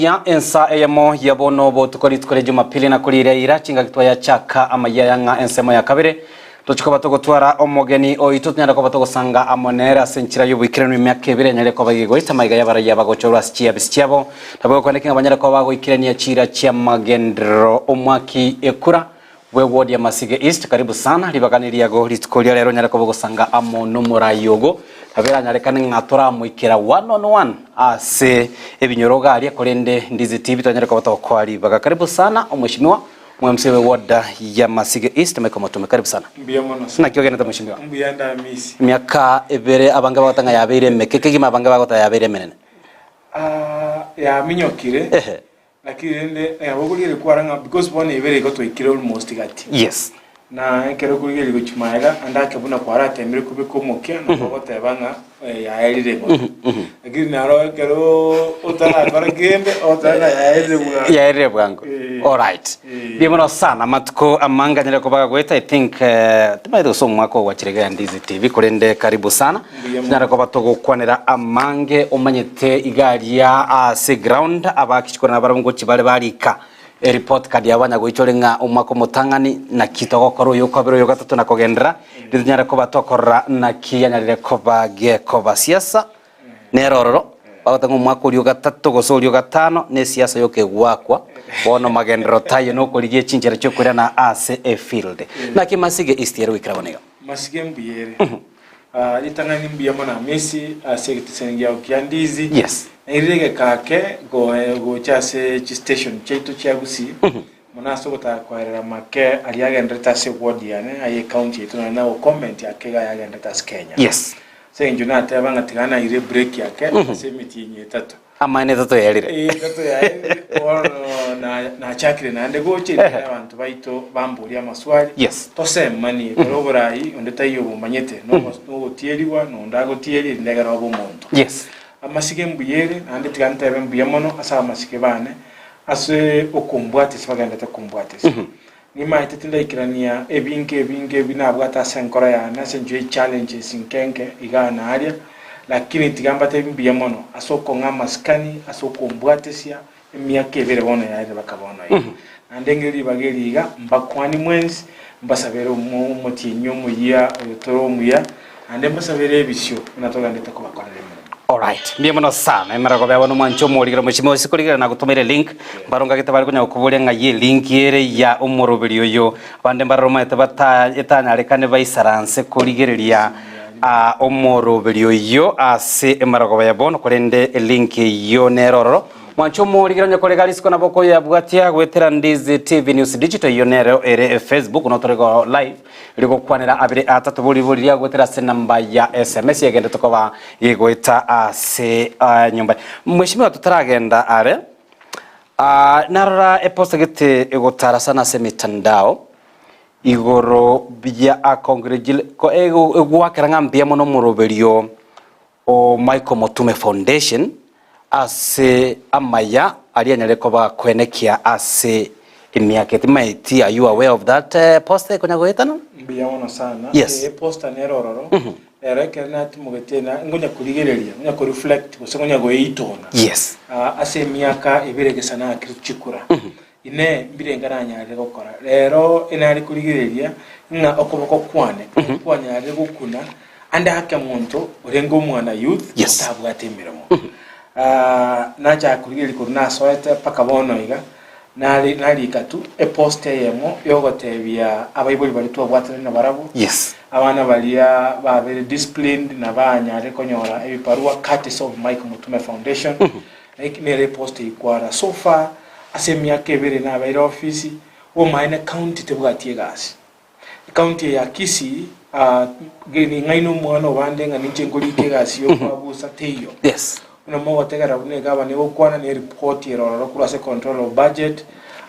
amaya ensa eyemo ya bono botuko rituko ria Jumapili na koriria eira chingaki twayachaka amaya aya ng'a ensemo ya kabere tochi koba togotwara omogeni oito tonyare koba togosanga amo nere ase enchera y'oboikeranu emiaka ebere enyare koba egegoita amaiga y'abaraiya bagochorwa ase chiabisi chiabo nabo egokwaneka ng'a banyare koba bagoikerania chiira chi'amagenderero omwaki ekura Bwe ward ya Masige East karibu sana ribaga neriago rituko ria rero onyare koba ogosanga amo nomorai ogo nabo eranyarekane ng'a toramoikera one on one ase ebinyoro iga aria korende Ndizi TV tonyare koba togokoa ribaga karibu sana omweshimiwa omwMCA we ward ya Masige East Michael Motume karibu sana. Mbuya mono sana. Naki ogenete mweshimiwa? Mbuya nde Amisi. Emiaka ebere abange bagoteba ng'a yabeire emeke kegima abange bagoteba yabeire emenene. Ah, yaminyokire. Ehe. Naki rende nabo okorigereria kwara ng'a because bono ebere igo twaikire almost gati. Yes. Na ekero okorigereria gochia magega ande ake buna kwaratemire kobeka omokia nabo ogoteba ng'a eh, yaerire bono. Lakini naro ekero otarakora kende ogoteba ng'a yaerire bwango. Yaerire bwango. Eh. Alright. Eh. Mbuya mono sana amatuko amange anyare koba gagoeta I think eh, timaete gose omwaka ogwachire iga Ndizi TV korende karibu sana. Mbuya mono. Tonyare koba togokwanera amange omanyete iga aria ase ground abakichikora nabarabwo ngochi bare barika ereport card yabo banya goichore ng'a omwaka omotang'ani naki togokora oyo okabere oyo gatato na kogenderera rinde tonyare koba tokorora naki yanyarire koba gekoba siasa nere ororo bagoteba ng'a omwaka oria ogatato gose oria ogatano na esiasa yoka egwakwa bono magenderero taiyo nokorigia chinchera chiokoirana ase efield. Naki Masige East ere goikera bono iga. Masige mbuya ere. Ah, ritang'ani mbuya mono Amisi ase egetesani giao kia Ndizi. Yes. Nairire egeka ake go- gocha ase chistation chiaito chia Gusii, mono ase ogotaka koerera make aria agenderete ase eward yane aye ecounty yaito nonye na gocomment ake iga ayagenderete ase Kenya. Yes. Ase eng'encho nateba ng'a tiga naire ebreak ake ase emetienyi etato. Amaene etato yaerire. Eh, etato yaerire, bono na- nachakire naende gocha erinde abanto baito bamborie amaswali, Yes. tosemanie, ekero oborai onde taiyo obomanyete, nogo- nogotierigwa na onde agotierie erinde ekero obe omonto. Yes. Amasike mbuya ere, naende tiga ntebe mbuya mono ase amasike bane, ase okombwatisia bagenderete kombwatisia. Nimaete tindaikerania ebinto ebinge ebi nabwate ase enkoro yane ase enchera ye challenges nke nke igaa na aria, lakini tiga mbatebi mbuya mono ase okong'a amasikani, ase okombwatesia emiaka ebere bono yaerire baka bono iga. Naende ng'ire ribaga eri iga, mbakwanie mwensi, mbasabere omo omotienyi omoyia oyo tore omuya, naende mbasabere ebisio buna togenderete kobakorera emeremo. Alright, mbuya mono sana. Emerogo bebo nomwanche omorigera omochie ase korigera nagotomeire link mbarongagete bare konya gokoboria ng'ai elink ere ya omoroberi oyo abande mbarore omanyete bata etanyarekane baisaranse korigereria ah, omoroberi oyo ase emerogoba ya bono korende elink eyio nere ororo mwanche omorigera onye korega risiko nabo okoyabwatia goetera Ndizi TV News Digital eyio nero ere Facebook notorego live Rigokwanera abere atato bori riria goetera ase enamba ya SMS egenderete koba gegoeta ase nyomba. Mheshimiwa totaragenda are, narora eposta gete egotara sana ase emitandao igoro ya egwakera ng'a mbuya mono omoroberio o Michael Motume Foundation ase amaya aria anyare koba koenekia ase emiaka etimaeti are you aware of that poster ekonya goetana? Mbuya mono sana. Yes. Ee poster nere ororo. Ero ekero natimogete na ngonya korigereria, ngonya ko reflect gose ngonya goeitona. Yes. Ah, ase emiaka ebere gesa naakire chikura. Inee, mbirenga nanyarire gokora? Rero inare korigereria ng'a okoboko kwane kwanyarire gokuna ande ake monto orenge omwana youth Yes. otabwate emeremo. Ah, nachaka korigereria korwa nasoete mpaka bono iga, nare narika tu epost eyemo yogotebia abaibori baria twabwatanire nabarabwo, Yes. abana baria babere disciplined na banyarire konyora ebibarua courtesy of Mike Mutume Foundation, Eki nere epost eikwara so far ase emiaka ebere nabeire ofisi, omaene county tebwati egasi. Ecounty eye ya Kisii ah, ning'aine omwana obande ng'a ninche nkorika egasi yokwabusa teiyo. Yes. Buna mogotegerera buna egavana egokwana ne report ere ororo korwa ase control of budget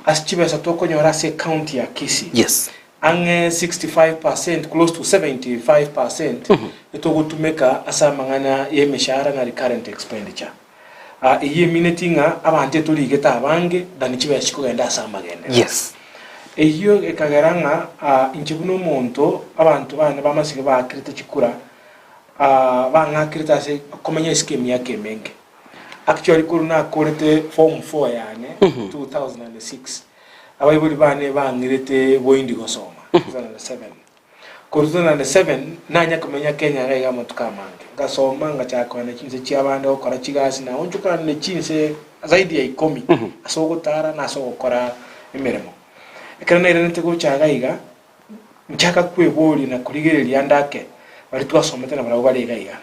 ase chibesa tokonyora ase ecounty ya Kisii. Yes. Ang'e 65 percent close to 75 percent etogotumeka ase amang'ana y'emeshahara na recurrent expenditure. Eyio emineti ng'a abanto etorigete abange than chibesa chikogenda ase amagenderero. Yes. Eyio ekagera ng'a inche buna omonto abanto bane b'amasige baakirete chikura, bang'akirete ase komenya isiko emiaka emenge. Actually korwa nakorete form 4 yane 2006 abaibori bane bang'irete boindi gosoma 2007. Korwa 2007 nanya komenya Kenya iga iga amatuko amange. Ngasoma ngachaka kogenda chinse chiabande gokora chigasi naonchokana ne chinse zaidi ya ikomi ase ogotara na ase ogokora emeremo. Ekero nairanete gocha iga iga nchaka kweboria na korigereria ande ake baria twasomete nabarabwo bare iga iga.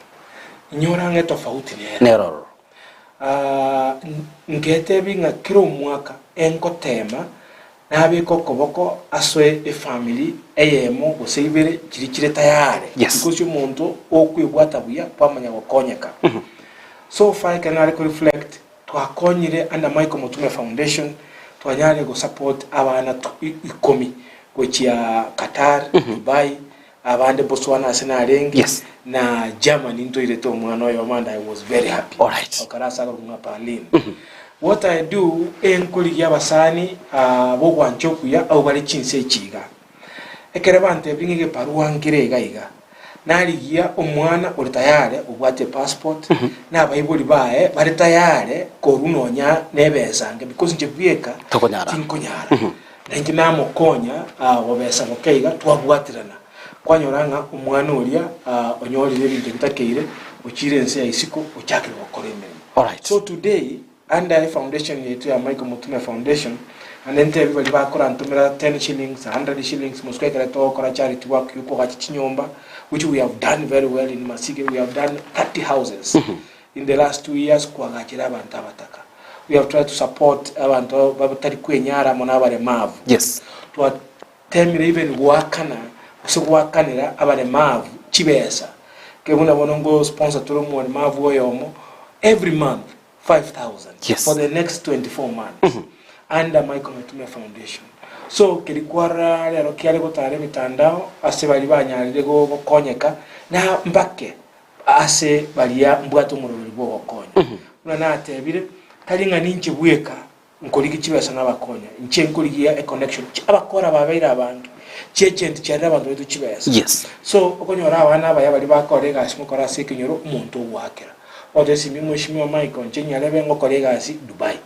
Inyora ng'a etofauti nere. Nere ororo. Ngetebia ng'a kera omwaka engoteema nabeke okoboko ase efamiri eyemo gose ibere chiria chire tayare. Yes. Because omonto okwebwata buya kwamanya gokonyeka. So far ekero nare koreflect twakonyire under Michael Mutume Foundation twanyarire gosupport abana ikomi gochia Qatar, Dubai, Abande Botswana ase narenge, Yes. na Germany ntoirete omwana oyomo and I was very happy. Alright. Okare ase akorokwa ng'a Berlin. What I do, enkorigia abasani ah, b'ogwancha okuya abwo bare chinse echi iga. Ekero bantebire ng'a egebarua nkere iga iga, narigia omwana ore tayare obwate epassport, na abaibori baye bare tayare korwa nonya na ebesa nke because inche bweka Tokonyara. tinkonyara. Na inche namokonya gobesa boke iga, twabwaterana, kwanyora ng'a omwana oria onyorire ebinto bitakeire, ochiire ense ya isiko, ochakire gokora emeremo. Alright. So today, under efoundation yaito ya Michael Mutume Foundation, naende ntebi baria bakorantomera 10 shillings, 100 shillings, mosike ekero togokora charity work ya okogacha chinyomba, which we have done very well in Masige, we have done 30 houses in the last 2 years kwagachera abanto abataka. We have tried to support abanto batari kwenyara amo na abaremavu. Yes. Twatemire even goakana gose goakanera abaremavu chibesa. Ke buna bono ngo sponsor tore omoremavu oyomo every month 5000 Yes. for the next 24 months under Michael Mutume Foundation. So keri kwarora rero kiare gotara emitandao ase baria banyarire go- gokonyeka na mbake Ase baria mbwate omoroberi bw'ogokonya. Buna natebire, tari ng'a ninche bweka nkorigia chibesa nabakonya, inche nkorigia econnection. Abakora babeire abange, chiagent chiarire abanto baito chibesa. Yes. So okonyora abana abaya baria bakora egasi mokore ase ekenyoro, omonto ogoakera. Ogotebi esimi mweshimiwa Michael, inche nyarebe ngokora egasi Dubai.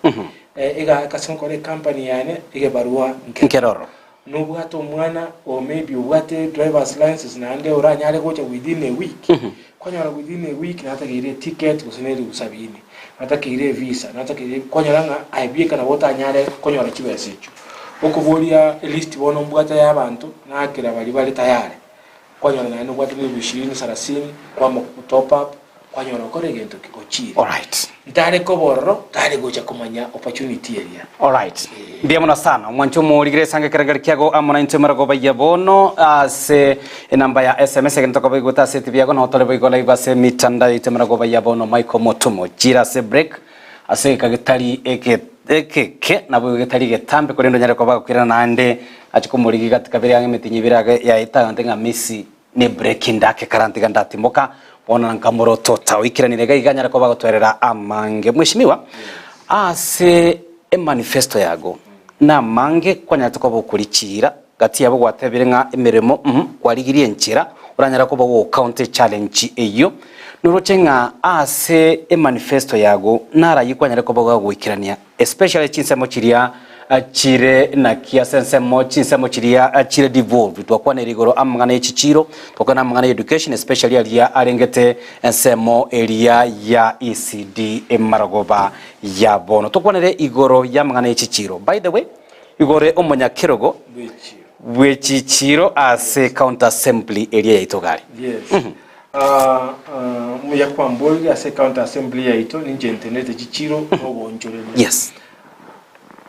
Ega ase ngokora ecompany yane, egebarua nkere. Nkere ororo. Nobwate omwana or maybe obwate drivers license naende oranyare gocha within a week, kwanyora within a week natakeire eticket gose ne elifu sabini, natakeire evisa, natakeire kwanyora ng'a aye bieka nabo otanyare konyora chibesa echio. Okoboria elist bono mbwate ya abanto, nakera baria bare tayari, kwanyora naende nobwate ne elifu ishirini, sarasini, kwama top up, Kwanyora okore egento ki? Ochiire. Alright. Ntare koba ororo, tare gocha komanya opportunity eria. Alright. Mbuya mono sana. Omwancho omorigire esange ekerengeri kiago amo naintwe marogoba ya bono ase enamba ya SMS egento tokoba igwete ase etibi yago nao tore boigo live ase emitandao yaito marogoba ya bono Michael Motumo. Chira ase break ase egeka getari eke ekeke nabo getari getambe korende onyare koba gokwirana naende ache komorigi gati kabere ang'e emetinyi ebere age yaeta agante ng'a Messi Ne break ndake karantiga ndatimoka bono na nkamorotota oikeranire iga iga nyare koba gotwerera amange mweshimiwa ase emanifesto yago namange kwanyarete koba okorichiira gati yabo gwatebire ng'a emeremo mm kwarigirie enchera oranyare koba ogocounter echallenge eyio noroche ng'a ase emanifesto yago narayio kwanyare koba gogoikerania Especially chinsemo chiria chire naki ase ensemo chinsemo chiria chire devolved twakwanera igoro amang'ana ye chichiro twakwana amang'ana ye education especially aria arengete ensemo eria ya ECD emarogoba ya bono tokwanere igoro ya amang'ana ye chichiro by the way igore omonyakerogo bwe chichiro ase county assembly eria yaito gari. Yes. Ah, ah, muya kwamborire ase county assembly yaito ninche ntenete chichiro nogoonchoreria. Yes.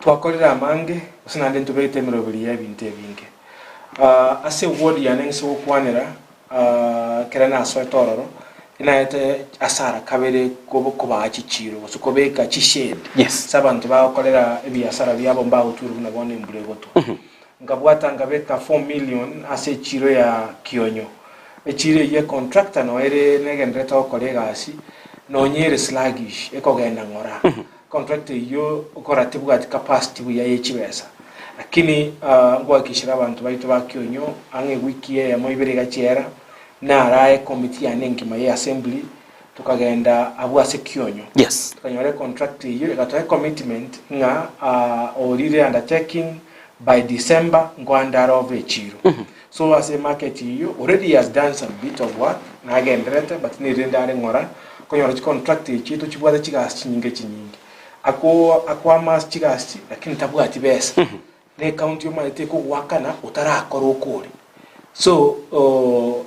Twakorire amange gose naende ntobegete emeroberi y'ebinto ebinge. Ah, ase eward yane ng'ise gokwanera ah, ekere nasoete ororo, enaete asara kabere kobo kobaa chichiro gose kobeka chishade Yes. ase abanto bagokorera ebiasara biabo mbagotwerwa buna bono embura egotwa. Nkabwata nkabeka 4 million ase echiro ya Kionyo. Echiro eyio econtractor noo ere negenderete gokora egasi nonye ere sluggish ekogenda ng'ora. Contractor eyio okora tebwati capacity buya ye chibesa. Lakini nkohakikishera abanto baito ba Kionyo ang'e ewiki eyemo ibere iga chiera narae ecommittee yane engima ye assembly. Tokagenda abwo ase Kionyo. Yes. Tokanyora econtract eyio egatoa ecommitment ng'a orire undertaking by December nkoande are over echiro. So ase emarket eyio already he has done some bit of work nagendererete but nerende are ng'ora okonyora chicontract echi tochibwate chigasi chinyinge chinyinge. Ako akoama ase chigasi lakini tabwati besa. Ne ecounty omanyete ekogoakana otarakora okore. So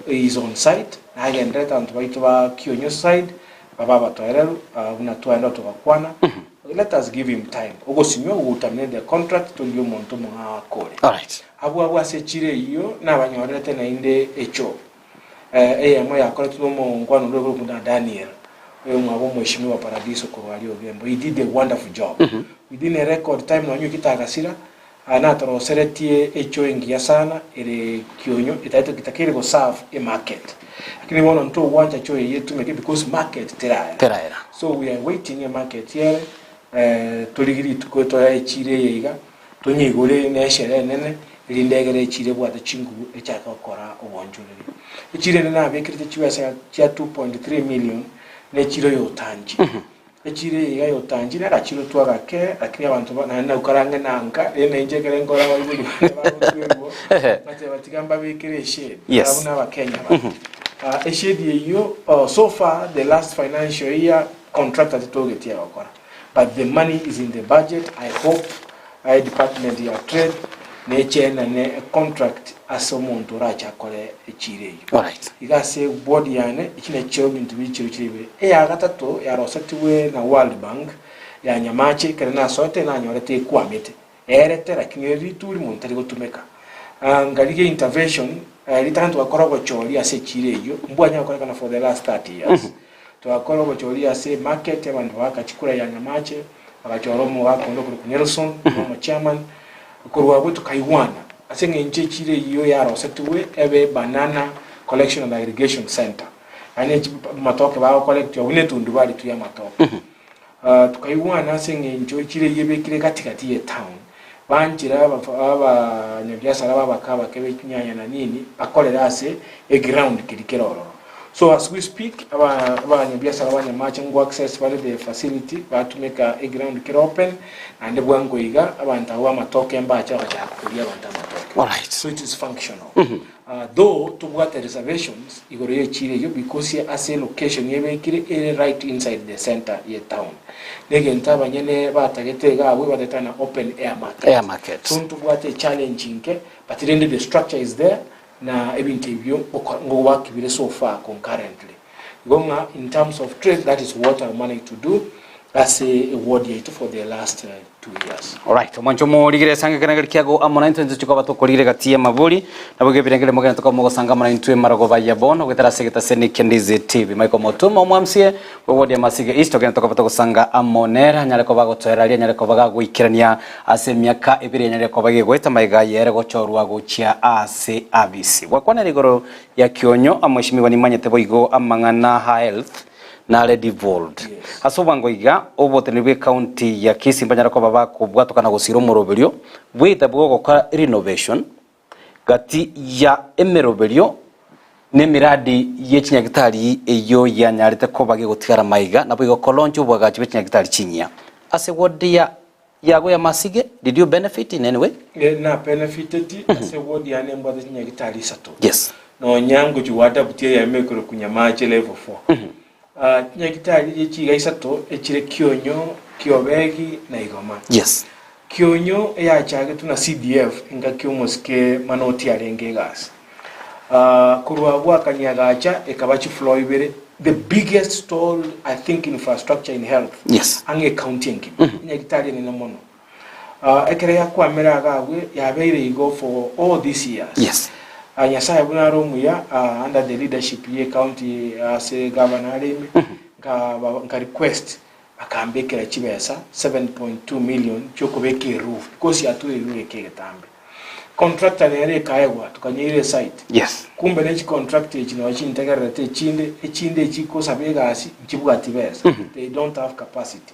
he is on site nagendererete abanto baito ba Kionyo side babe abatoereru buna twaenda togakwana let us give him time ogosinywa we will terminate the contract torigie omonto omong'ao akore. Alright. Abwo abwo ase echiro eyio nabanyorerete naende echo eyemo yakoretwe nomongwana onde okorokwa buna Daniel oyomwabo omweshimiwa Paradiso korwa aria Ogembo he did a wonderful job within a record time nonye oikete agasira Natoroseretie echoo engiya sana ere kionyo etaete etakeire go serve e market. Lakini bono ntogwancha choo eyio etumeke because market teraera. Teraera. So we are waiting e market ere eh, torigie rituko toyae echiro eye iga tonyeigore ne esherehe enene erinde egere echiro ebwate chinguru echake gokora obonchoreria. Echiro ende nabekerete chibesa chia 2.3 million ne echiro ya Otanji. Echiro eye iga yotanchire, agachirwe twagake, lakini abanto ba naende naukara ang'e na nka, rende nainche ekero nkora abaibori bane bagotwerwa, ngateba tiga mbabekere eshade, Yes. barabwo na abakenya bare. Ah, eshade eyio oh, so far the last financial year contractor titogetie gokora, but the money is in the budget, I hope eh, department ya trade nechenane econtract ase omonto orache akore echiro eyio. Alright. Iga ase board yane, echi nachio ebinto bie chiro chire ibere. Eya gatato yarosetigwe na World Bank ya Nyamache, ekero nasoete nanyorete ekwamete, eerete lakini ere rituri monto tari gotumeka. Ah, ngarigia intervention, eh, ritang'ani togakora obochori ase echiro eyio, mbwanyara gokorekana for the last 30 years. Togakora obochori ase emarket, abanto bagaaka chikura ya Nyamache, bagachora omogaka onde okorokwa Nelson, buna omochairman, Korwa abwo tokaigwana, ase engencho echiro eyio yarosetigwe ebe Banana Collection and Aggregation Centre, yaani echi amatoke bagocollectiwa buna etundubari tu y'amatoke. Ah, tokaigwana ase engencho echiro eyio ebekire gati gati y'etown, banchire abanyabiasara babake abake be chinyanya na nini, bakorere ase eground keria kere ororo. So as we speak, aba abanyabiasara ba Nyamache ngo access bare the facility, batumeka eground kere open, naende bwango iga abanto abwo b'amatoke mbache bagachaka koria abanto amatoke. Alright. So it is functional. Though tobwate reservations igoro y'echiro eyio because ase elocation ebekire ere right inside the centre ye town. Negento abanyene batagete iga abwo batagete na open air market. Air market. So ntobwate echallenge inke but rende the structure is there Na ebinto ebio ngowakibire so far concurrently. Igo ng'a in terms of trade that is what I managed to do ase eward yaito for the last 2 years. Alright, omwancho omorigere ase ekerengerio kiago amo naintwe intwe chikoba tokorire gati y'amabori, nabo ebirengerio mogende tokoba mogosanga amo naintwe marogoba ya bono goetera ase egetaseni kia Ndizi TV. Michael Motuma omwamsie bw'eward ya Masige East togende tokoba togosanga amo nere anyare koba agotoera aria anyare koba gagoikerania Ase emiaka ebere yanyarire koba gegoeta magega y'ere gochorwa gochia aase abisi. Gwakwanera igoro ya Kionyo, mweshimiwa nimanyete boigo amang'ana a health nare devolved. Ase obwango iga, oboteneneri bwe county ya Kisii mbanyare koba bakobwatokana gosira omoroberio bweita bw'ogokora renovation Gati ya emeroberio nemeradi ye chinyagitari eyio yanyarete koba gegotigara maiga, naboigo koloncha oboagachi bwe chinyagitari chinyia. Ase ward ya yago ya Masige, did you benefit in any way? Na benefiteti ase ward yane mbwate chinyagitari isato. Yes. Nonya ngochia goadabutia eyemo ekorokwa Nyamache level 4. Ah, chinyagitari echi chiga isato echire Kionyo, Kiobegi na Igoma. Yes. Kionyo eyachagetwe na CDF engaki omosike Manoti arenge egasi. Ah, korwa abwo akanyagacha ekaba chifloor ibere, the biggest stall I think infrastructure in health Yes. ang'e ecounty engima. Enyagitari enene mono. Ah, ekero yakwamire iga abwe yabeire igo for all these years. Yes. Ah, Nyasaye buna are omuya ah, under the leadership ye county ase governor are ime nka nka request Akambekera chibesa 7.2 million chiokobeka eroof because yature eroof eke egetambe. Contractor nere ekaegwa tokanyeira esite. Yes. Kumbe ne chicontract echi nonye chintegererete echinde, echinde echikosaba egasi nchibwati besa. They don't have capacity.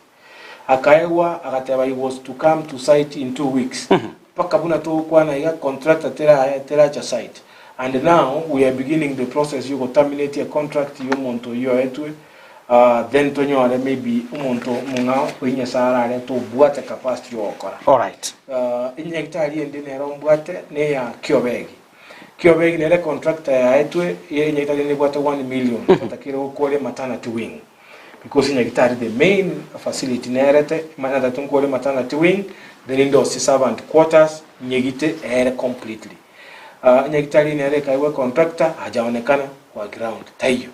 Akaegwa agateba he was to come to site in 2 weeks. Mpaka buna togokwana iga contractor tera teracha site. And now we are beginning the process yogo terminate econtract yomonto oyio oetwe. Uh, then tonyore maybe omonto omong'ao oyio Nyasae ararete obwate capacity yogokora. Alright. Uh, enyagitari ende nero mbwate neya Kiobegi. Kiobegi nere contractor yaetwe ye enyagitari nebwate 1 million otakire gokora maternity wing because enyagitari the main facility nerete natagete nkore maternity wing then ndosie servant quarters nyegite ere completely. Uh, enyagitari nere ekaegwa contractor hajaonekana kwa ground taiyo.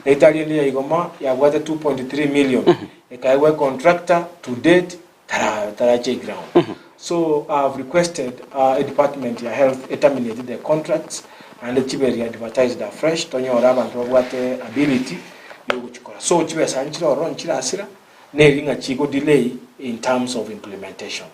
Nyagitari ende ya Igoma yabwate 2.3 million ekaegwa contractor to date tara taracha ground. So I've requested uh, a department ya health terminate the contracts and chibe re-advertised afresh tonyora abantu babwate ability yogochikora. So chibesa nchire ororo nchirasira neri ng'a chigo delay in terms of implementation.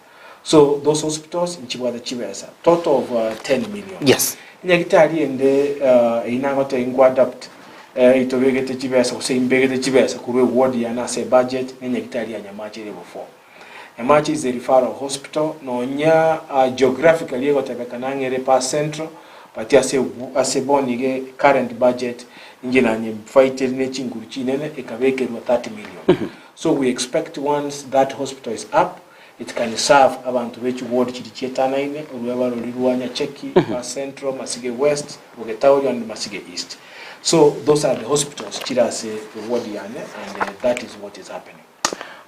So those hospitals nchibwate chibesa total of 10 million. Yes. Nyagitari ende uh, eyi nagotebi nko adapt uh, itobegete chibesa gose imbegete chibesa korwa eward yane ase budget ne nyagitari ya Nyamache level 4. Nyamache is a referral hospital nonya uh, geographically egotebekana ng'ere pa central but ase ase bono current budget inche nanye fight ne chinguru chinene ekabekerwa 30 million. So we expect once that hospital is up it can serve abantu bechi ward chiri chietanaine orweba rori rwa Nyacheki, pa Central, Masige West, Bogetauri and Masige East. So those are the hospitals chirase ward yane and that is what is happening.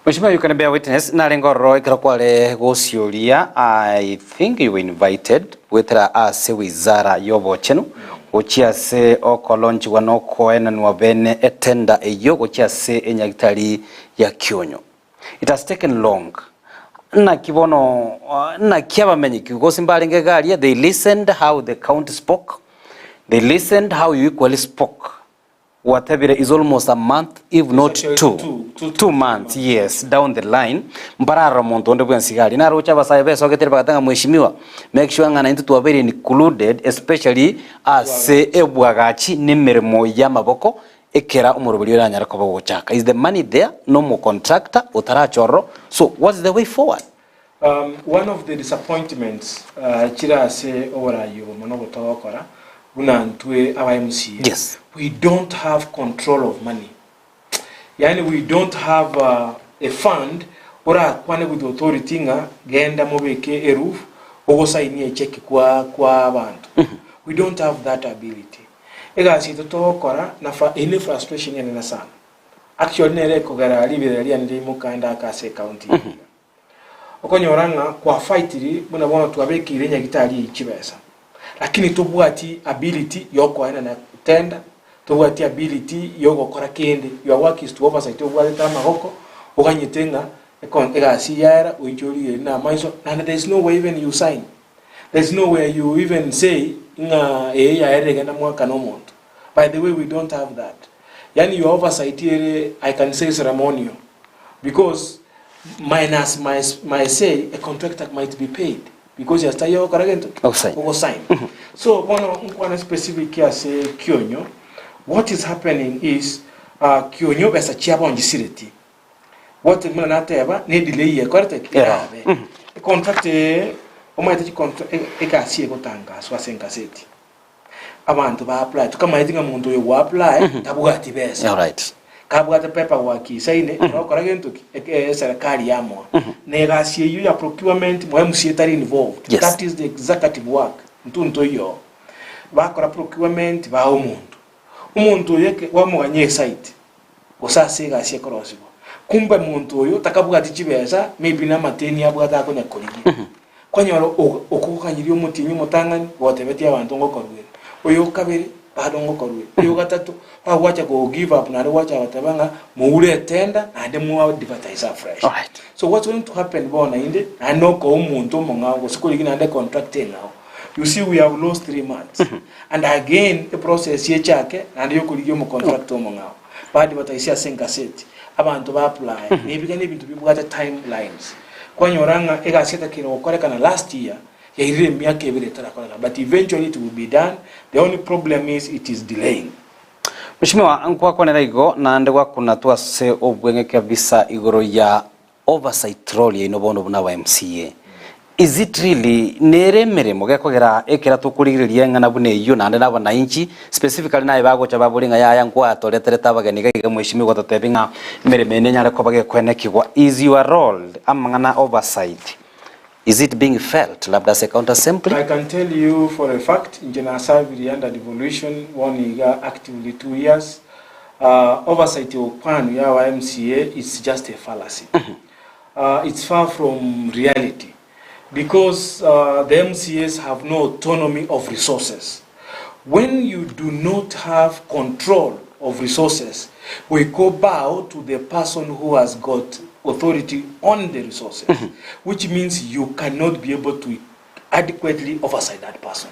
Mheshimiwa, you can bear witness narengo ororo ekero kware gocioria I think you were invited gwetera ase wizara y'obochenu gochia ase okolonchigwa na okoenanwa bene etenda eyio gochia ase enyagitari ya Kionyo. It has taken long naki bono naki abamenyeki gose mbarenge iga aria they listened how the county spoke they listened how you equally spoke gwatebire is almost a month if not actually two, two to two months yes down the line mbararora omonto onde bwensi iga aria naroche abasae besogetere bagateba ng'a mheshimiwa make sure ng'a naintwe twabeire included especially ase ebwagachi na emeremo ya amaboko ekera omoroberi oranyare koba ogochaka is the money there na omocontractor otarache ororo so what's the way forward? One of the disappointments chire ase oborayi obo mono botogokora buna ntwe aba MCA, Yes. we don't have control of money. Yaani we don't have a fund orakwane with authority ng'a genda mobeke eroof ogosainia echeki kwa kwa abanto. We don't have that ability. Egasi yaito togokora na fa eye ne frustration enene sana. Actually nere ekogera riberera riane riaimoka ande aka ase ecounty eye iga. Okonyora ng'a kwafightiri buna bono twabekeire nyagitari eyio chibesa, lakini tobwati ability yokoenana tender, tobwati ability yogokora kende, your work is to oversight obwatete amagoko, oganyete ng'a econ egasi yaera oiche origererie na amaiso, naende there is no way even you sign, there is no way you even say ng'a eye yaerire genda mwakane omonto. By the way we don't have that, yaani your oversight ere I can say ceremonial because minus my, my say a contractor might be paid because yasita yogokora gento ki? Ogosign. Ogosign. So bono nkwane specific ase Kionyo, what is happening is uh, Kionyo besa chiabo nchisireti what buna nateba ne delay ekorete ki? Yeah. Erabe econtract eye omanyete chicontra egasi egotangaswa ase engaseti abanto ba apply tokamanyeti ng'a monto oyo gwa apply tabwati besa Alright. kabwate paperwork isaine orokora gento ki Eke- eserikali yamoa na egasi eyio ya procurement mwa MCA etari involved Yes. that is the executive work ntunto iyo bakora procurement baa omonto omonto oyo eke wamoganya esite gose ase egasi ekorosigwa kumbe monto oyo takabwati chibesa maybe na amateni abwate akonya korigia kwanyora okoganyiria omotienyi omotang'ani gotebetie abanto ngokoruera oyo okabere bado ngokoruera oyo gatato bagwacha go give up naende gwacha goteba ng'a moure etenda naende mwa advertise afresh Alright. so what's going to happen bono naende naende nokoa omonto omong'ao gose korigia naende contract eng'ao you see we have lost 3 months and again eprocess echake naende yokorigia omocontractor omong'ao baadvertise ase engaseti abanto ba apply nebiga na ebinto bibwate timelines kwanyora ng'a egasi etakire gokorekana last year yairire emiaka ebere etarakorekana but eventually it will be done the only problem is it is delaying Mheshimiwa nkwakwanera igo naende gwakuna twase obweng'e kabisa igoro ya oversight role yaino bono buna aba MCA. Is it really nere emeremo gekogera ekera tokorigereria eng'ana buna eyio naende na abanainchi specifically naye bagocha babori ng'a yaya nkwatoreterete abageni iga iga mweshimiwa gototebia ng'a emeremo eye nenyare koba gekwenekigwa is your role amang'ana oversight is it being felt labda ase county assembly? I can tell you for a fact inche nasabirie under devolution bono iga actively 2 years oversight okwanu ya aba MCA it's just a fallacy. It's far from reality because the MCAs have no autonomy of resources. When you do not have control of resources, goika obow to the person who has got authority on the resources, which means you cannot be able to adequately oversight that person.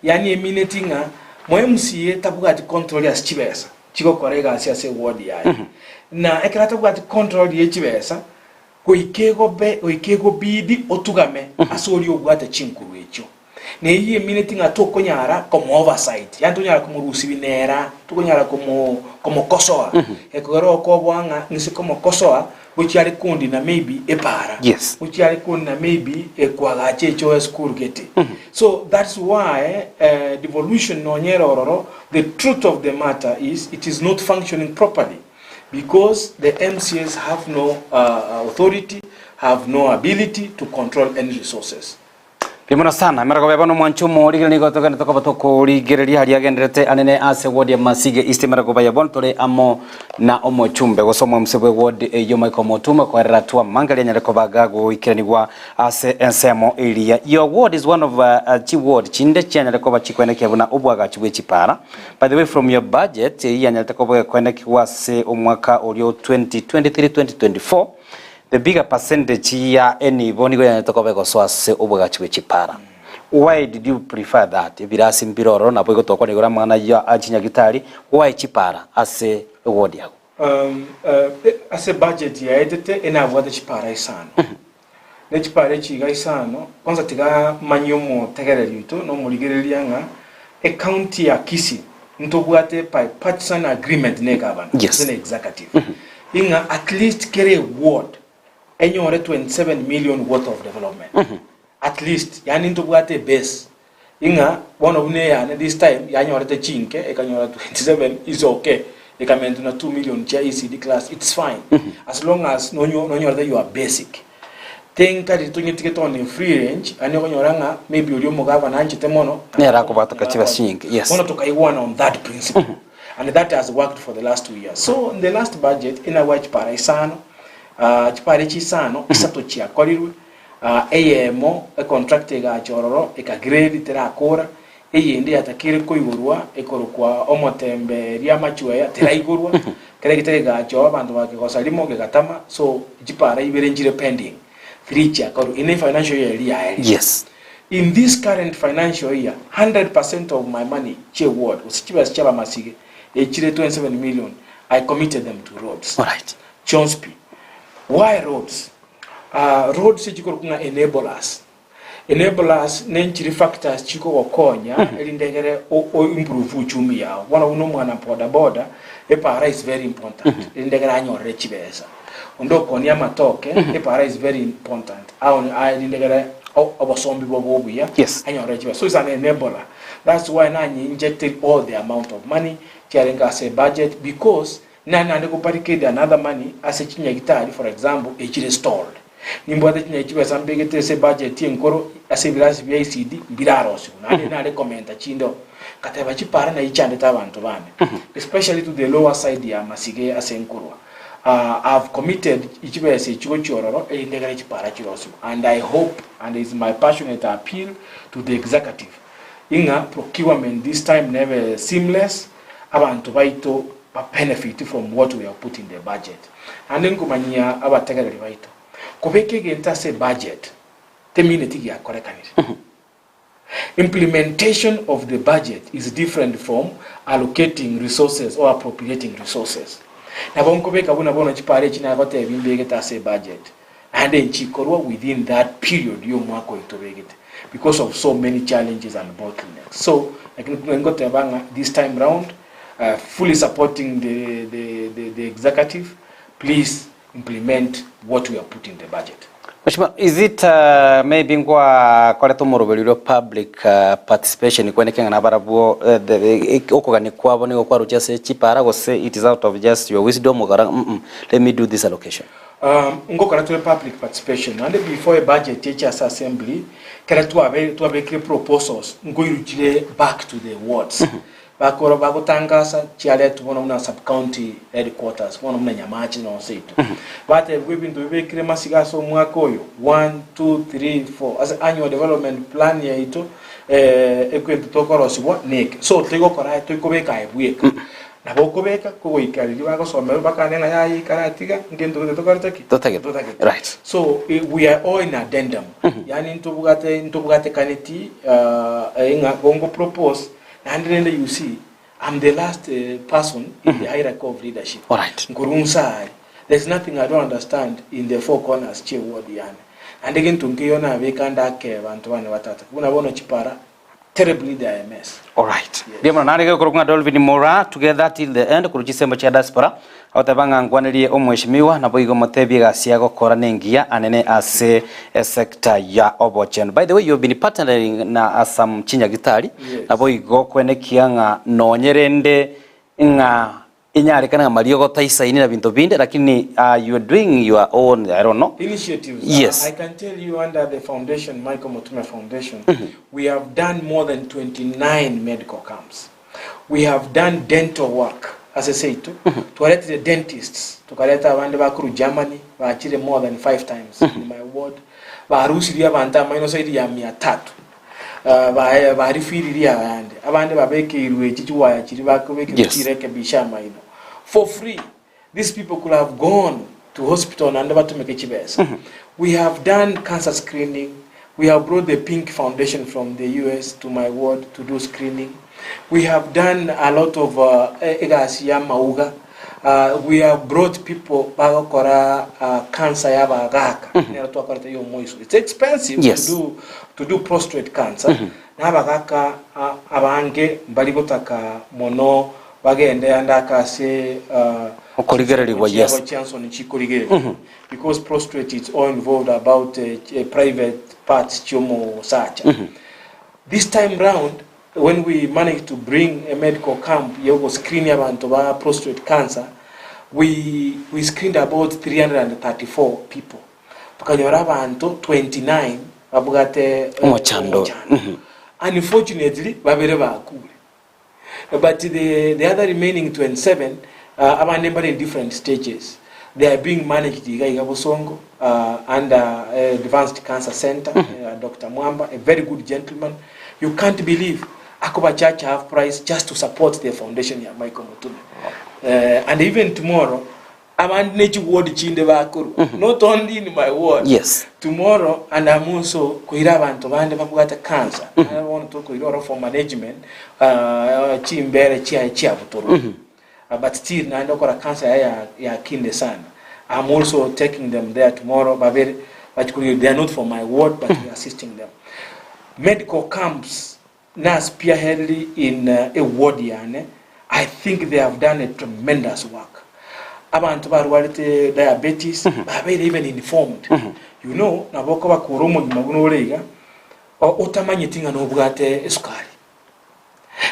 Yaani emineti ng'a mo MCA tabwati control ase chibesa chigokora egasi ase eward yaye. Na ekero atabwati control ye chibesa, goika egobe goika egobidi otugame ase oria obwate chinkuru echio. Na eyio emineti ng'a tokonyara komo oversight, yaani tokonyara komorusia binera, tokonyara komo komokosoa, ekogera okoboa ng'a ng'ise komokosoa gochia are kondina maybe epara, gochia are kondina maybe kwagacha echoo esukuru gete. So that's why devolution nonye ere ororo, the truth of the matter is it is not functioning properly because the MCAs have no authority, have no ability to control any resources. Mbuya mono sana, emerogo bebo nomwancho omorigereria nigo togenderete koba tokorigereria aria agenderete anene ase ward ya Masige East emerogo baye bono tore amo na omochumbe gose omwemuse bwe ward eyio Michael Motuma koerera twamange rianyare koba gagoikeranigwa ase ensemo eria. Your ward is one of chi ward chinde chianyare koba chikoenekia buna obwagachi bwe chipara. By the way from your budget eyio yanyarete koba gekoenekigwa ase omwaka oria o 2023-2024 The bigger percentage ya enibo nigo yanyarete koba egosoa ase obwagachi bwe chipara. Why did you prefer that? Ebirasi mbire ororo nabo igotokwana igoro amang'ana ayio a chinyagitari, why chipara ase eward yago? Ase budget yaetete enabwate chipara isano. Ne chipara echi iga isano, kwanza tiga manyie omotegereri oito na omorigereria ng'a ecounty ya Kisii ntobwate bipartisan agreement ne egavana gose ne executive ing'a at least kera eward enyore 27 million worth of development at least yaani ntobwate ebase ing'a bono buna eyane this time yanyorete chinke ekanyora 27 is okay ekamentwa na 2 million chia ECD class it's fine as long as nonyorete your basic Tenka riria tonyetigete on a free range, yaani okonyora ng'a maybe oria omogavana anchete mono, Nere akobwatoka chibe chinyinge, yes. Bono tokaigwana on that principle and that has worked for the last 2 years. So in the last budget inabwate chipara isano, chipara echi isano, isato chiakorirwe, eyemo econtractor egacha ororo ekagrade terakora, eyende yatakeire koigorwa ekorokwa omotembe riamachweya teraigorwa, kera egete kegacha oo abanto bakegosa rimo kegatama, so chipara ibere nchire pending, three chiakorwa in a financial year eria yaerire. In this current financial year, 100% of my money chie ward gose chibesa chia abamasige echire 27 million I committed them to roads. Chionsi pi. Why roads? Roads echikorokwa ng'a enablers. Enablers nenchiri factors chikogokonya erinde egere o o improve uchumi yao. Bono buna omwana boda boda, epara is very important erinde egere anyorere chibesa. Onde okoonia amatoke, epara is very important aoni erinde egere obosombi bobe obuya anyorere chibesa. So is an enabler. That's why nanye injected all the amount of money chiarenge ase ebudget because nare naende go barricade another money ase chinyagitari for example echire stalled. Nimbwate chinyagi chibesa mbegete ase ebudget enkoro ase ebirasi bia ECD mbirarosigwe naende nare komenta chinde oo. Ngateba chipara naye chandete abanto bane especially to the lower side ya Masige ase nkorwa. I've committed chibesa echi gochia ororo erinde ekero chipara chirosigwe and I hope and is my passionate appeal to the executive ing'a procurement this time nebe seamless abanto baito ba benefit from what we have put in the budget. Naende nkomanyia abategereri baito, kobeka egento ase ebudget temineti giakorekanire. Implementation of the budget is different from allocating resources or appropriating resources. Nabo nkobeka buna bono chipara echi nagotebia mbegete ase ebudget, naende nchikorwa within that period ya omwaka oyo tobegete because of so many challenges and bottlenecks. So, lakini ngoteba ng'a this time round fully supporting the, the, the, the executive, please implement what we have put in the budget. Mheshimiwa, is it uh, maybe ngwakorete omoroberi oria public uh, participation kweneke ng'a nabarabwo eh, the- eh, okogania kwabo nigo kwaruche ase chipara gose it is out of just your wisdom okora mm -mm, let me do this allocation. Um, ngokora tore public participation naende before ebudget eche ase assembly kere twabe twabekire proposals nkoiruchire back to the wards Bakoro bagotangasa chiaretwe bono buna sub-county headquarters, bono buna Nyamache na seito. Batebigwa ebinto bibekire masiga ase omwaka oyo, one, two, three, four, ase annual development plan yaito eh, egento tokorosigwa neke. So toigokora aye toikobeka aye bweka. Nabo okobeka kogoika riria bagosomerwa bakane ng'a yaya ikara tiga ngento gete tokorete ki? Totagete. Totagete. Right. So eh, we are all in addendum. Yaani ntobwate ntobwatekaneti uh, ng'a gongo propose Naende rende you see, I'm the last person in the hierarchy of leadership. Alright. Nkorwa nsa aye. There's nothing I don't understand in the four corners chie ward yane. Naende gento nkeiyo nabeka ndake banto bane batata. Buna bono chipara, terribly they are a mess. Alright. Yes. Mbuya mono nare gekorokwa ng'a Dolvin Mura together till the end korwa chisembo chia diaspora agoteba ng'a nkwanerie omweshimiwa naboigo motebie egasi agokora nengiya anene ase esector ya obochenu. By the way you have been partnering na some chinyagitari Yes. naboigo kwenekia ng'a nonye rende ng'a inyarekane ng'a mariogo taisaini na binto binde lakini uh, you are doing your own I don't know. Initiatives. Yes. I can tell you under the foundation, Michael Mutume Foundation, we have done more than 29 medical camps. We have done dental work ase seito. Twaretire dentists, tukareta abande bakorwa Germany, bachire more than five times in my ward. Barusirie abanto amaino zaidi ya mia tatu. Uh, ba- barifiririe abande abande babekeirwe echi chiwaya chiri bakobekerwa Yes. chirekebisha amaino for free These people could have gone to hospital naende batumeke chibesa. We have done cancer screening, we have brought the Pink Foundation from the US to my ward to do screening. We have done a lot of uh, egasi ya mauga. Uh, we have brought people bagokora uh, cancer ya abagaka nero twakorete ya omoiso. It's expensive Yes. to do to do prostrate cancer. Na abagaka uh, abange mbari gotaka mono Bagende ande ake ase Okorigererigwa, chiabo yes. chiansoni chikorigererigwa because prostrate it's all involved about private parts chiomosacha. This time round when we managed to bring a medical camp yogo screen abanto ba prostrate cancer we, we screened about 334 people tokanyora abanto 29 babwate Omochando. Unfortunately babere bakure. But the, the other remaining 27 uh, abande mbare in different stages they are being managed iga iga Bosongo uh, under uh, Advanced Cancer Center mm -hmm. uh, Dr. Mwamba a very good gentleman you can't believe akoba charge half price just to support the foundation ya Michael Mutume uh, and even tomorrow Abande ne chiward chinde bakorwa, not only in my ward. Yes. Tomorrow and I'm also koira abanto bande babwate cancer, naye bono tokoira oro for management uh, chimbere chiaye chiabutorwa. Uh, but still naende okora cancer yaye ya, yakinde sana. I'm also taking them there tomorrow babere bachikorigereria. They are not for my ward but we are assisting them. Medical camps na spearheaded in a ward yane, I think they have done a tremendous work. Abanto barwarete diabetes babeire even informed. You know, nabo okobakora omogima buna ore iga, otamanyeti ng'a nobwate esukari.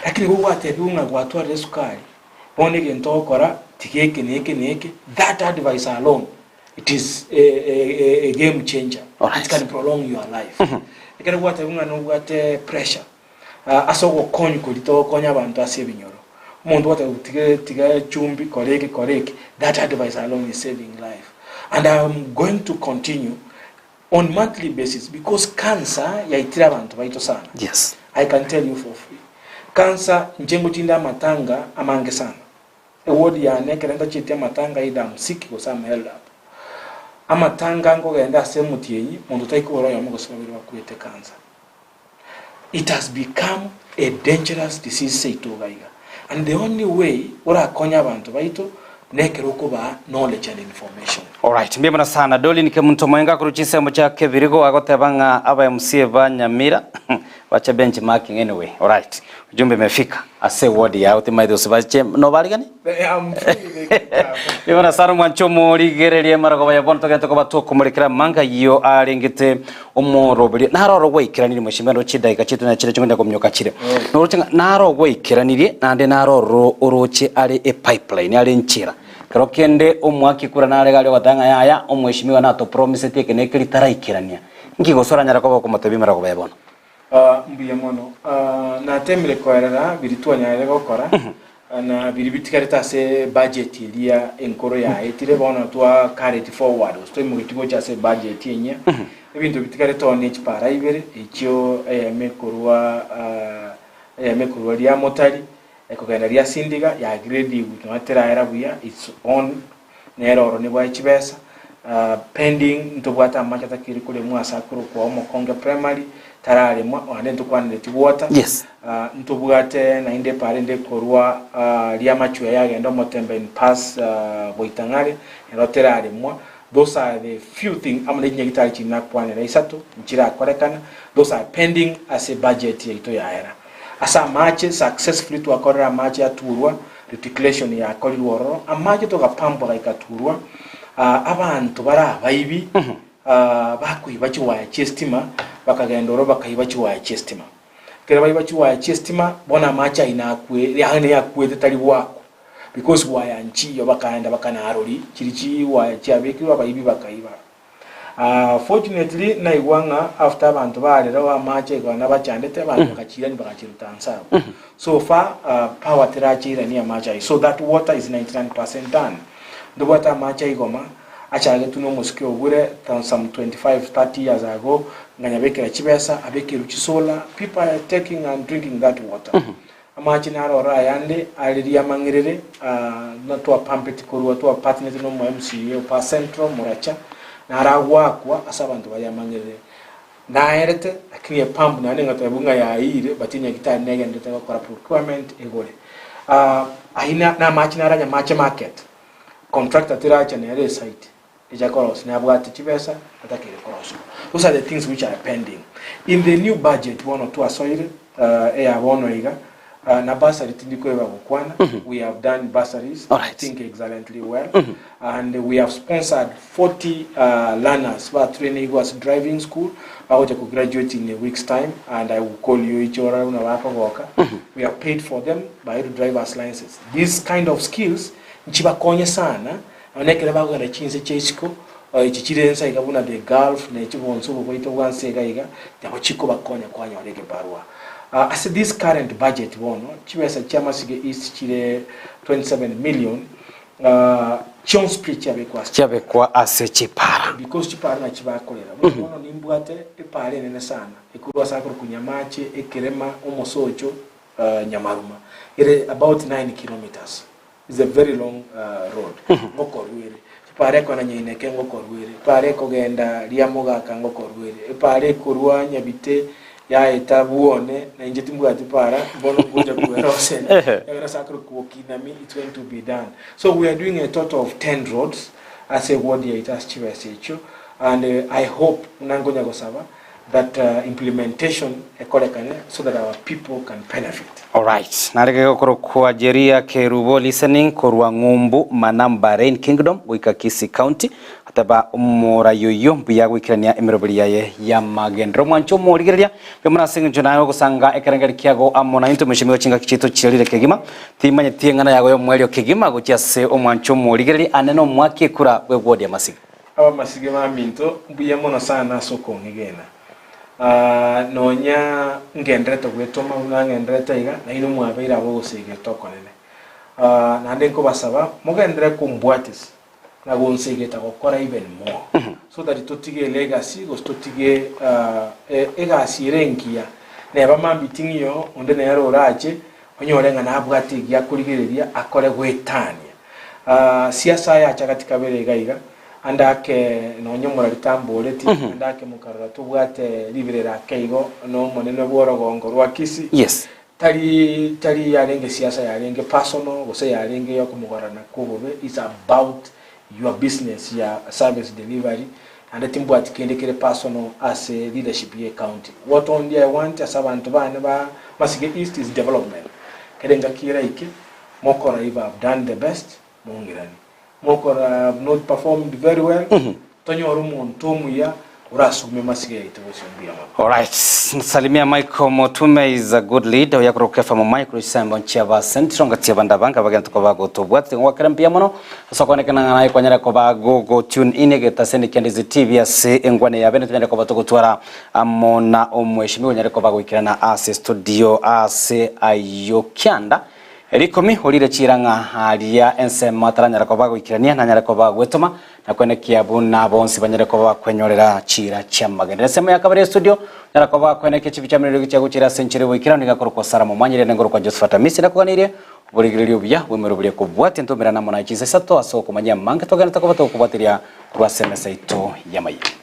Lakini igo gwatebiwa ng'a gwatwarire esukari, bono egento ogokora tiga eke na eke na eke, that advice alone it is a, a, a, a game changer. Alright. It can prolong your life. Ekero gwatebiwa ng'a nobwate pressure ah, ase ogokonya koria togokonya abanto ase ebinyoro omonto gwateba tiga tiga chumbi kora eke kora eke that advice alone is saving life and I'm going to continue on monthly basis because cancer yaitire abanto baito sana Yes. I can tell you for free cancer inche ngochinde amatanga amange sana Eward yane ekero ntacheti amatanga either I'm sick gose I'm held up. Amatanga nkogenda ase omotienyi monto taikobora oyomo gose babere bakwete cancer. It has become a dangerous disease seito iga iga and the only way orakonye abanto baito nekero okobaa knowledge and information. Alright, mbuya mono sana Dolin Kemunto Moenga korwa chinsemo chia Kebirigo agoteba ng'a aba MCA ba Nyamira. Bache benchmarking anyway. Alright. Ujumbe imefika ase ward yao timaete gose bache nobarigani? I'm free, they can come. Nigo sana omwancho omorigererie marogoba ya bono togente koba tokomorekera amanga ayio arengete omoroberio naro oro gwaikeranirie mheshimiwa ndoche chidaika chiaito na chire chikonya kominyoka chire noroche ng'a naro gwaikeranirie naende naro oro oroche are epipeline are enchera kero kende omwaki kura nare gari ogoteba ng'a yaya omweshimiwa natopromiseti eke na eke ritaraikerania nki gose oranyare koba okomotebia marogoba ya bono? Mbuya mono. Natemire koerera biria twanyarire gokora, na biria bitigarete ase budget eria enkoro yaetire, bono twa carried forward gose twaimogetie gocha ase budget enyia. Ebinto bitigarete oo ne chipara ibere, echio eyemo ekorwa eyemo ekorwa Riamotari, ekogenda Riasindiga, ya grade nonya teraera buya, it's on. Nere oro nibwae chibesa. Pending ntobwate amache atakiri koremwa ase akorokwa Omokonge Primary tararemwa naende ntokwanereti water. Yes. Ntobwate naende epara ende ekorwa Riamachwea yagenda Omotembe in pass Boitang'are ero teraremwa. Those are the few thing amo ne chinyagitari chiria nakwanera isato nchirakorekana those are pending ase budget yaito yaera. Ase amache successfully twakorire amache aturwa Reticulation yakorirwe ororo, amache togapambwa gaikaturwa, abanto bare abaibi bakoiba chiwaya chi'estima, bakagenda ororo bakaiba chiwaya chi'estima. Ekero baiba chiwaya chi'estima, bono amache ayio nakwe yaani akwete tari goakwa, because waya nchiyo, bakaenda bakanarori chiria chiwaya chiabekirwe abaibi bakaiba. Fortunately naigwa ng'a after abanto barera oo amache igo nabachandete abanto bakachiirania bagachiruta nse abwo. So far power terachiirania amache ayio so that water is 99% done. Ntobwate amache aigoma achagetwe na omosike obure some 25, 30 years ago nganyabekera chibesa abekerwe chisolar people are taking and drinking that water. Amache naro oro ayande are riamang'erere buna twapampeti korwa twapatinete nomo MCA o Pa Central Moracha, naro agoakwa ase abanto ba riamang'erere. Naerete lakini epump naende ngatebwa ng'a yaiyire but enyagitari negenderete gokora procurement egore. Ayio namache naro Nyamache market, contractor teracha nere esite. Echa korosia nabwate chibesa atakeire korosiwa. Those are the things which are pending. In the new budget bono twasoire eya bono iga na bursary tindi koeba gokwana, we have done bursaries I think excellently well and we have sponsored 40 learners ba trainigwe ase driving school bagocha ko graduate in a week's time and I will call you each orore buna bakogoka. We have paid for them bairwe drivers licenses. These kind of skills nchibakonye sana Nonya ekero bakogenda chinse chia isiko, echi chire ense iga buna the Gulf ne chibonsi obo bwaito bwa nse iga iga, nabo chikobakonya kwanyora egebarua. Ase this current budget bono, chibesa chia Masige East chire 27 million, chionsi pi chiabekwa ase chipara. Chiabekwa ase chipara. Because chipara nachi bakorera. Buna bono nimbwate epara enene sana, ekorwa ase akorokwa Nyamache, Ekerema, Omosocho, Nyamaruma. Ere about 9 kilometers. Is a very long road ngokorwa ere epara ekona nyaineke ngokorwa ere epara ekogenda riamogaka ngokorwa ere epara ekorwa nyabite yaeta bwone na inche timbwati para bono ngocha kwerosera ekero ase akorokwa bokinami it's going to be done so we are doing a total of 10 roads ase eward yaito ase chibesa echio and I hope buna nkonya gosaba that implementation ekorekane so that our people can benefit. Alright, narege gokorokwa Jeria Kerubo listening korwa ng'umbu Manam Bahrain Kingdom goika Kisii County ateba omorai oyio mbuya goikerania emeroberi yaye y'amagenderero omwancho omorigereria mbuya mono ase eng'encho naye ogosanga ekerengeri kiago amo naintwe mweshimiwa chingaki chiaito chiarire kegima timanyeti eng'ana yago y'omoerio kegima gochia ase omwancho omorigereria ane nomwaki ekura bw'eward ya Masiga. Abamasige baminto, mbuya mono sana ase okong'egena. Nonya ngenderete gwetoma buna ng'enderete iga, nainwe mwabeire ab'ogosegeta okonene. Naende nkobasaba mogenderere kombwatisia na gonsegeta gokora even more, so that totige elegacy gose totige egasi ere engiya. Neba mambia ting'iyo onde nere orache onyore ng'a nabwate egiya akorigereria akore goetania. Siasa yacha gati kabere iga iga, ande ake nonya omorari tamboreti, ande ake mokarora tobwate riberera ake igo nomonene bw'orogongo rwa Kisii. Yes. Tari tari yarenge siasa yarenge personal gose yarenge yokomogorana kw'obobe, it's about your business ya service delivery. Naende timbwati kende kere personal ase leadership ye county. What only I want ase abanto bane ba Masige East is development. Kere engaki eraike, mokora if I've done the best, mong'iranie. Mokora I've not performed very well, tonyore omonto omuya orasume Masige yaito gose mbuya mono. Alright, salimia Michael Motume is a good leader oya korwa Kefa Momai korwa chisembo nchiaba Central ngati abande abange abagento koba gotobwate ngwakera mbuya mono Ase okoonekana ng'a naye kwanyare koba gogo tune in egetaseni kia Ndizi TV ase engwana ya bene tonyare koba togotwara amo na omweshimiwa onyare koba goikerana ase studio ase ayio kianda rikomi orire chiira ng'a aria ensemo ataranyara koba goikerania nanyare koba gwetoma na kwenekia buna bonsi banyare koba bakwenyorera chiira chi'amagenderero. Ensemo ya kabere y'estudio nyara koba kwenekia chibicha mirero chia gochira ase enchera y'oboikeranu niga korokwa Sarah Momanyire nengoro kwa Josephat Amisi nakoganirie Oborigereria obuya bw'emerobio buria kobwatia ntomerane amo naye chinsa isato ase okomanyia amange togenderete koba togokobwateria korwa ase emesa yaito y'amayia.